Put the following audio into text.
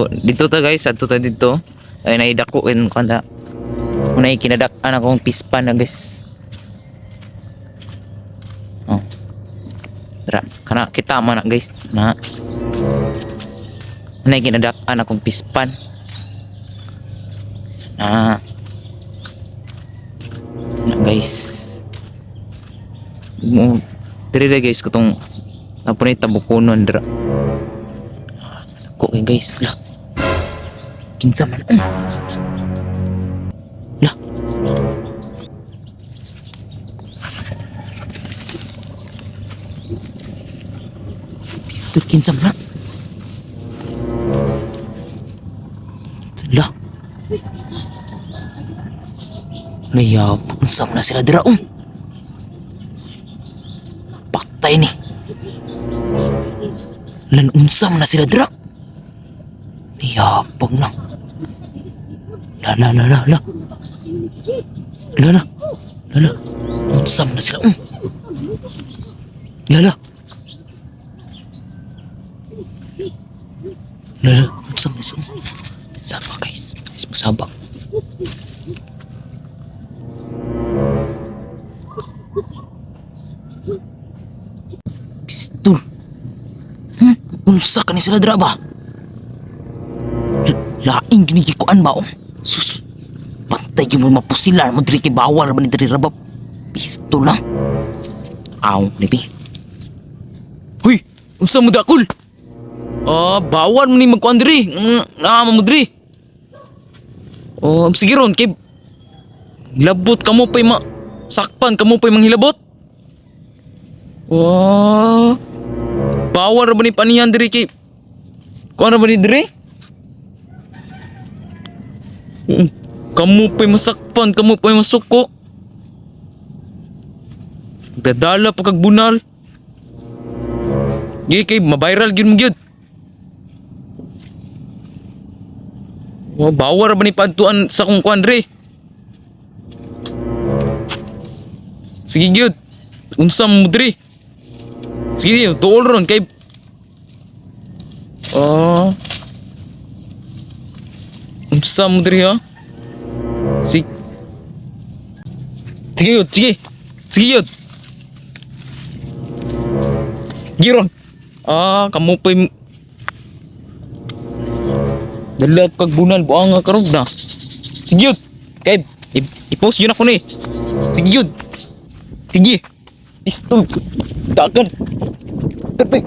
So dito ta, guys, adto ta dito. Ay naidako kin kanda. Unay kinadak-an akong pispan na, guys. Oh. Dra, kana kita man na, guys, na. Unay kinadak-an akong pispan. Na. Na, guys. Mo diri ra, guys, katong napunay tabukonon dira. Ko kay, guys, lah. Kinsa man? Lah. Pistol, kinsa man na? Lah. Layab, unsa man na sila dira um. Patay ni. Lan, unsa man na sila dira? Yabag na. La la la la la. La la. La la. Unsa man na sila um. La la. La la. Unsa man na sila? Saba, guys. Guys, masabak. Pistol. Unsa ka ni sila dira ba? Laing ginigikuan ba oh? Sus. Pantay yung mo mapusilan mo diri kay bawal ba ni diri ra ba? Pistol lang. Aw, ni. Huy, unsa mo dakul? Ah, bawal mo ni magkuan diri. Naa mo diri. Oh, sige ron kay labot kamo pay ma sakpan kamo pay manghilabot. Wah. Bawal ra ba ni panihan diri kay kuan ra ba ni diri? Kamu pa'y masakpan, kamu pa'y masuko. Dadala pa kag bunal. Gi kay ma-viral gyud mo gyud. Wa bawal ra ba ni padtuan sa kong kuan diri? Sige gyud. Unsa mo diri? Sige, duol ron kay. Oh. Unsa mo diri ha? Sige. Sige yun, sige. Sige yun. Giron. Ah, kamu pa'y dala kag bunal buang nga karog na. Sige yun. Kay i-post yun ako ni. Sige yun. Sige. Pistol. Dagan. Tepi.